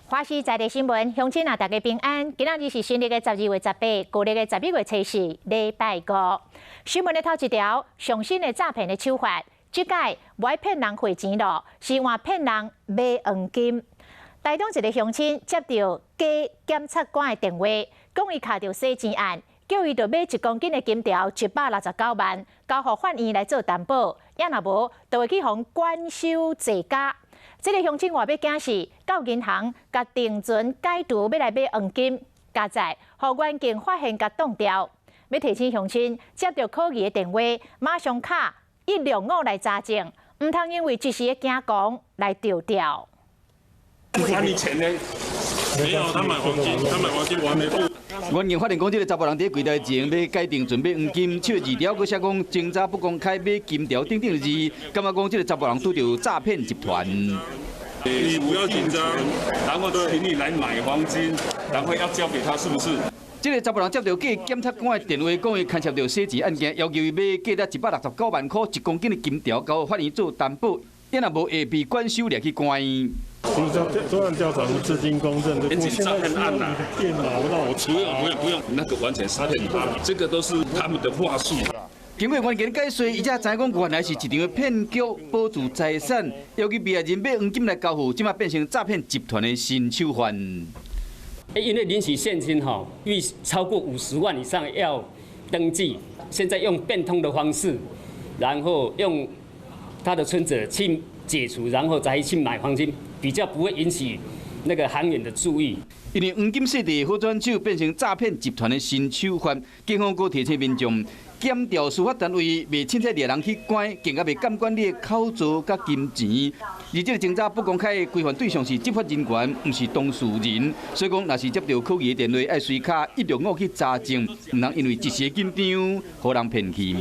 華視在地新聞，鄉親啊，大家平安。今仔日是新曆的12月18，舊曆的11月初四，禮拜五。新聞的頭一條，上新的詐騙的手法，這擺無愛騙人匯錢囉，是換騙人買黃金。台東一个鄉親接著假檢察官的電話，講伊敲著洗錢案，叫伊著買1公斤的金條169萬，交予法院來做擔保，抑若無，就會去予關收坐監。這个鄉親話欲驚死，到銀行共定存解除，欲來買黃金，佳哉予員警發現共擋牢。欲提醒鄉親，接著可疑的電話，馬上敲165來查證，毋通因為一時的驚狂來著調。那你錢呢？沒有，他買黃金，他買黃金，我還沒付。員警發現講，這个查埔人佇櫃台前欲解定存買黃金，手字條閣寫講偵查不公開買金條等等的字，感覺講這个查埔人拄著詐騙集團。你不要緊張，然後請你來買黃金，然後要交給他，是不是？這个查埔人接著假檢察官的電話，講伊牽涉著洗錢案件，要求伊買價值169萬箍1公斤的金條，交法院做擔保，抑若無會被關收掠去關。專案調查至今公正。嚴警詐騙案呐，電腦讓我不用不用不用，那個完全是騙，這個都是他們的話術。經過員警解說，伊才知影講原來是一場的騙局，保住財產，要求被害人買黃金來交付，這馬變成詐騙集團的新手法。因為領取現金吼，逾超過50萬以上要登記，現在用變通的方式，然後用他的存摺去解除，然後再去買黃金，比較不會引起那個行員的注意。因為黃金細地好轉手變成詐騙集團的新手法，警方閣提醒民眾，檢調司法單位袂凊彩掠人去關，更加袂監管你的口座佮金錢。而這个偵查不公開的規範對象是執法人員，毋是當事人。所以講，若是接著可疑的電話，愛隨敲165去查證，毋通因為一時緊張，予人騙去。